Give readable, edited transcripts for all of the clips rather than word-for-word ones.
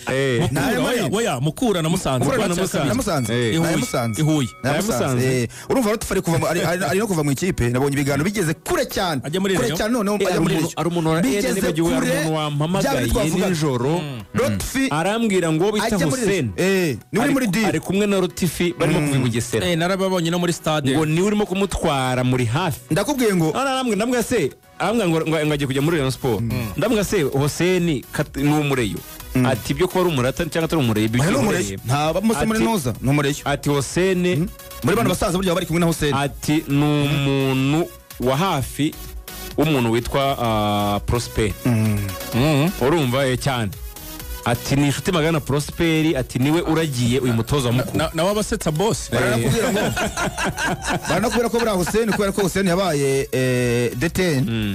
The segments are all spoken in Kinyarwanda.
Mukura, oya, Mukura na Musanze. Mukura na Musanze. Na Musanze. Ihuye. Na Musanze. Urumva Lotfi ari kuva ari no kuva mu ikipe, nabonye ibiganiro bigeze kure cyane. Ajya muri Kure Rayon? cyane, noneho ajya muri Rayon. Ari umuntu Bigeze nibagiwe, hari kure, umuntu bya wampamagaye bindi twavugaga. nijoro, Lotfi arambwira ngo bita ajya muri Hussein. Niwe uri muri deal. Ari kumwe na Lotfi, barimo kuva i Bugesera. Narababonye no muri stade. Ngo niwe urimo kumutwara muri hafi. Ndakubwiye ngo None arambwira, ndambwira se, arambwira ngo agiye kujya muri Rayon Sport. Ndambwira se, Hussein ni umureyo? Ati ibyo kuba ari umurata cyangwa atari umureyo, ibyo Aya ni umureyo. bimureba. Nta bamuse muri Ntuza, ni umureyo. Ati Hussein Muri bano basaza burya baba bari kumwe na Hussein. Ati ni umuntu wa hafi w'umuntu witwa Prosper. Urumva, cyane. Ati ni inshuti magana na Prosper, ati niwe uragiye uyu mutoza wa Mukura. Nawe abasetsa boss. Baranakubwira ngo, baranakubwira ko buriya Hussein, kubera ko Hussein yabaye DTN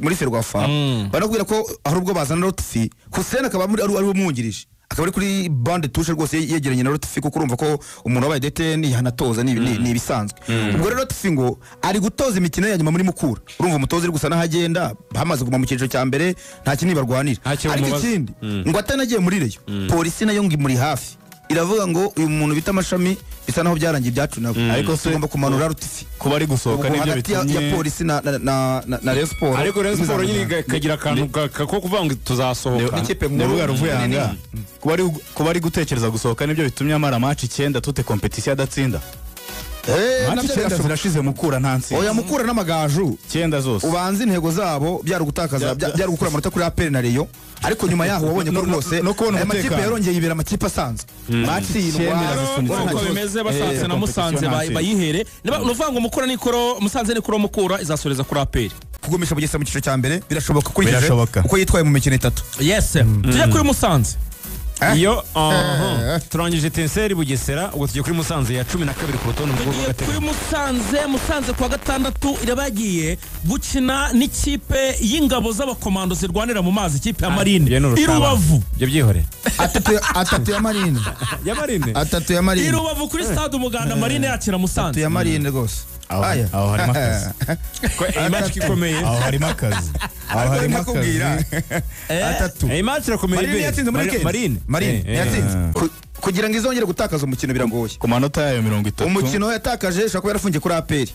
muri Ferwafa, baranakubwira ko hari ubwo bazana Lotfi, Hussein akaba ari umwungirije, akaba ari kuri banc de touche rwose, yegeranye na Lotfi, kuko urumva ko umuntu wabaye DTN yanatoza, ni ibisanzwe. Ubwo rero Lotfi ngo ari gutoza imikino ya nyuma muri Mukura. Urumva umutoza uri gusa n'aho agenda, bamaze kuguma mu cyiciro cya mbere, nta kinini barwanira. Nta kintu Ariko bamubaza. ikindi, ngo atanagiye muri Rayon, Polisi nayo ngo imuri hafi, iravuga ngo uyu muntu bita Amashami bisa naho byarangiye ibyacu nabo. Ariko se- Tugomba kumanura Lotfi. Kuba ari gusohoka Ubwo nibyo hagati ya bitumye Polisi na Rayon Sport. Ariko Rayon Sport nyine ikagira akantu ko kuvuga ngo tuzasohoka. N'ikipe nkuru. Ndavuga Ruvuyanga, kuba ari gutekereza gusohoka nibyo bitumye amara match 9 toutes compétitions adatsinda. Match Nabyo 9 birashoboka. zirashize Mukura nta ntsinzi. Oya, Mukura n'Amagaju 9 zose. Ubanza intego zabo byari ugutakaza, byari gukura amanota kuri APR na Rayon, ariko nyuma yaho wabonye ko rwose No kubona aya makipe umutekano. yarongeye yibera amakipe asanzwe. Match 9 irazisunitse. Uko bimeze, bashatse na Musanze Competition nta bayihere. Niba ni ukuvuga ngo Mukura nikoro, Musanze nikoro Mukura izasoreza kuri APR. Kugumisha Bugesera mu cyiciro cya mbere birashoboka ukurikije Birashoboka. uko yitwaye mu mikino itatu. Yes, tujya kuri Musanze. Iyo aha, turangije Etincelles, Bugesera, ubwo tugiye kuri Musanze ya 12 ku rutonde mu rwego Tugiye kuri rw'agateganyo. Musanze. Musanze kuwa gatandatu iraba yagiye gukina n'ikipe y'ingabo z'abakomando zirwanira mu mazi, ikipe ya Marine, Ibyo ni i urushabana. Rubavu. Ibyo byihorere. Atatu, atatu ya Marine. Ya Marine. Atatu ya I Marine. Rubavu kuri stade Umuganda, Marine yakira Atatu Musanze. ya Marine rwose. Aya. Aho harimo akazi. Ko iyi match ikomeye. Aho harimo akazi, aho Ariko harimo ndakubwira akazi. atatu. Iyi match irakomeye. Marine Ibe. yatsinze muri weekend. Marine. Marine yatsinze. Kugira ngo izongere gutakaza umukino biragoye. Ku manota yayo 30. Umukino yatakaje ushobora kuba yarafungiye kuri APR.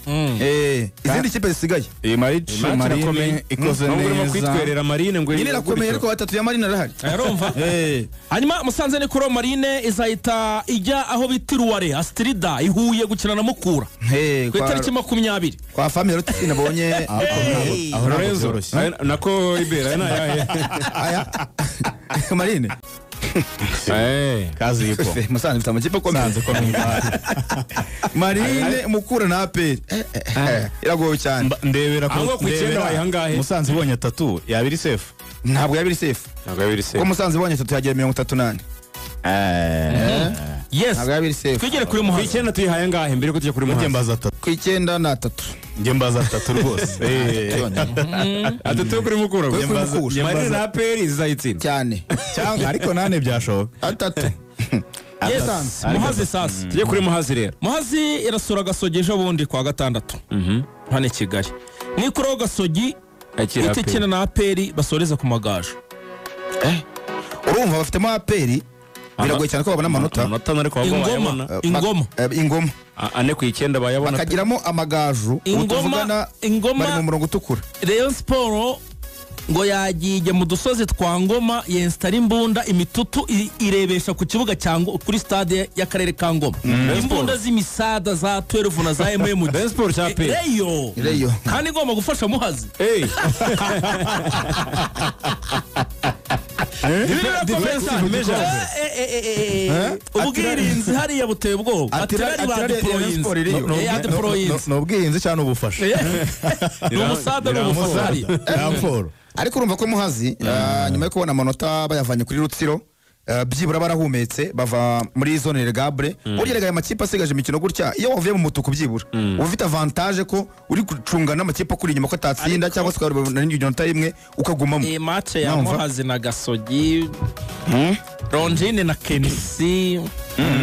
Izindi kipe zisigaye. Iyi match Match Marine irakomeye. ikoze Nubwo urimo neza. kwitwerera Marine ngo Nyine irakomeye, ariko atatu ya Marine arahari. Arumva. Hanyuma Musanze ni kuri Marine izahita ijya aho bita Ruware Astrida i Huye gukina na Mukura ku itariki 20. Kwa famille Lotfi nabonye. Aho ntabwo Lorenzo byoroshye. Nako Ibera aya ni ayahe? Aya Marine. Kazi ipo. Musanze ifite amakipe akomeye. Musanze ikomeye. Marine, Mukura na APR. Iragoye cyane. Ndebera Ahubwo ku 9 ndebera. wayiha angahe? Musanze ibonye atatu yaba iri safe. Ntabwo yaba iri safe. Ntabwo yabiri Kuko Musanze ibonye atatu yagera 34. Yes. Ntabwo yaba iri safe. Twigere kuri Ku Muhazi. 9 tuyihaye angahe mbere ko tujya kuri Njye Muhazi? mbaza atatu. Ku 9 ni atatu. Njye mbaza atatu rwose. Atatu yo kuri Mukura Kuri gusa. Mukura. Njye Marine mbaza- na APR zizayitsinda. Cyane. Cyangwa ariko nane byashoboka. Atatu. Yes. Musanze. Muhazi sasa. Tujye kuri Muhazi rero. Muhazi irasura Gasogi ejo bundi kwa gatandatu hano i Kigali. Nikuraho Gasogi, Akira ihita APR. ikina na APR, basoreza ku Magaju. Urumva bafitemo APR, biragoye cyane ko babona amanota. Amanota ariko ahubwo Ingoma. bayabona. Ingoma. Ingoma. Ane ku 9 bayabona. Bakagiramo Amagaju ubu Ingoma. tuvugana Ingoma. bari mu murongo utukura. Rayon Sport ngo yagiye mu dusozi twa Ngoma, yensitara imbunda imitutu, irebesha ku kibuga cya kuri stade y'akarere ka Ngoma, imbunda z'imisada za 12 na za MMG. Rayon Sport cya APR? Reyo. Reyo. Kandi igomba gufasha Muhazi. Defensive measures. Ubwirinzi hariya buteye ubwoba. Atirari Rayon Sport iriyo. badeployinze. Yadeployinze. Ni ubwirinzi cyangwa ni ubufasha? Ni umusada, ni ubufasha hariya. Ramforo. Ariko urumva ko Muhazi, nyuma yo kubona amanota bayavanye kuri Rutsiro, byibura barahumetse, bava muri zone relégable. Burya rega aya makipe asigaje imikino gutya, iyo wavuye mu mutuku byibura uba ufite avantage ko uri gucunga n'amakipe akuri inyuma ko atatsinda, cyangwa se ukabona n'inota rimwe ukagumamo. Iyi match ya Numva. Muhazi na Gasogi, Ronjine na Kenisi,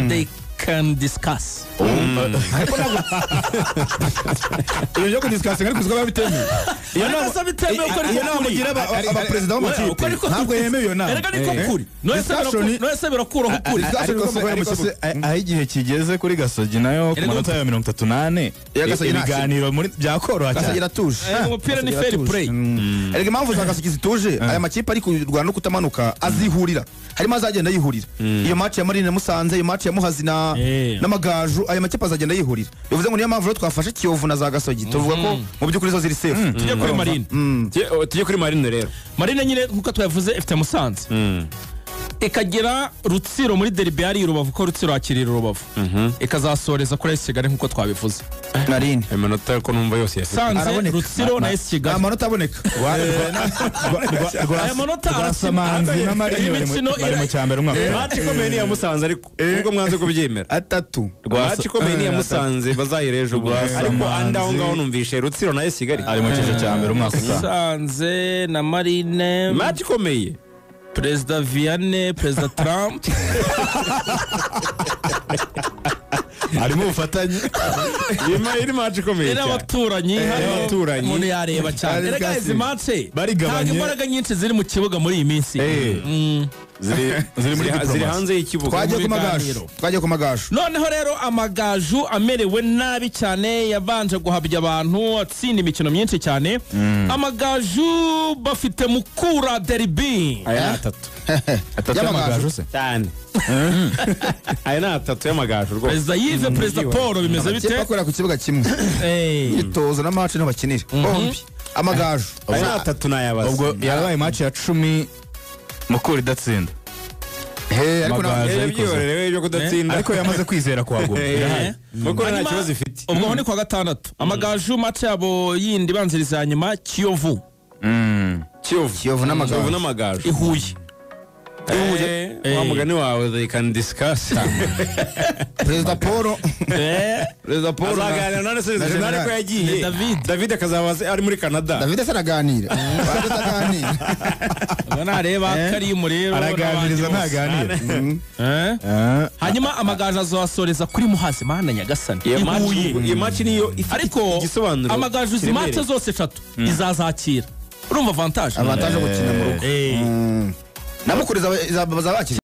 they can discuss. Iyo byo kudiscussinga ariko uziko bitemewe. Iyo nama bitemewe uko Iyo nama mugira abaperezida b'amakipe ntabwo yemewe iyo nama. Erega niko kuri. None birakuraho ukuri. Ariko se aho igihe kigeze kuri Gasogi nayo ku manota ya 34 ibiganiro muri byakoroha cyane. Gasogi iratuje. Umupira ni fair play. Erega impamvu za Gasogi zituje aya makipe ari kurwana no kutamanuka azihurira. Harimo azagenda yihurira. Iyo match ya Marine na Musanze, iyo match ya Muhazi na n'Amagaju, aya makipe azagenda yihurira. Bivuze ngo niyo mpamvu rero twafashe Kiyovu na za Gasogi tuvuga ko mu by'ukuri zo ziri safe. Tujye kuri Marine. Tujye kuri Marine rero. Marine nyine nkuko twavuze ifite Musanze. Ikagira Rutsiro muri derby yari Rubavu ko Rutsiro akirira Rubavu. Ikazasoreza kuri AS Kigali nkuko twabivuze. Marine amanota ko numva yose yafite. Rutsiro na AS Kigali. Amanota aboneka. Aya manota Rwasamanzi na Marine bari mu cyambere umwaka. Match ikomeye ni ya Musanze ariko ubwo mwanze kubyemera. Atatu. Match ikomeye ni ya Musanze bazayire ejo ariko anda aho ngaho numvishe Rutsiro na AS Kigali. Ari mu cyiciro cya mbere umwaka utaha. Musanze na Marine. Match ikomeye. Perezida Vianney, Perezida Trump. Harimo ubufatanye. Iri match ikomeye cyane. Abaturanyi hano umuntu yareba cyane. Erega izi match barigabanye. Imbaraga nyinshi ziri mu kibuga muri iyi minsi. Ziri muri ziri hanze y'ikibuga. Twagiye ku Magaju. Noneho rero Amagaju amerewe nabi cyane yabanje guhabya abantu atsinda imikino myinshi cyane. Amagaju bafite Mukura derby. Aya atatu. Atatu y'Amagaju se? Cyane. Aya ni atatu y'Amagaju rwose. Perezida Yves, Perezida Paul bimeze bite? Bakora ku kibuga kimwe. Imyitozo na match n'abakinira. Bombi. Amagaju. Aya atatu nayabaza. Ubwo yarabaye match ya 10 Mukura idatsinda. Ariko nawe byo kudatsinda ariko yamaze kwizera kwaguma. Mukura nta kibazo ifite. Ubwo ni kwa gatandatu. Amagaju match yabo yindi banziriza nyuma Kiyovu. Kiyovu n'Amagaju. I Huye. Wa mugani wawe they can discuss. Perezida Paul. Perezida Paul azaganira none se nari ko yagiye. David akazaba ari muri Canada. David se araganira. Badaganira. Nareba Karimu rero araganiriza ntaganira. Hanyuma Amagaju azasoreza kuri Muhazi Mana Nyagasani. Iyo match niyo ariko igisobanuro. Amagaju izi match zose eshatu izazakira. Urumva avantage. Avantage gukina mu rugo. Namukuriza bazabakira.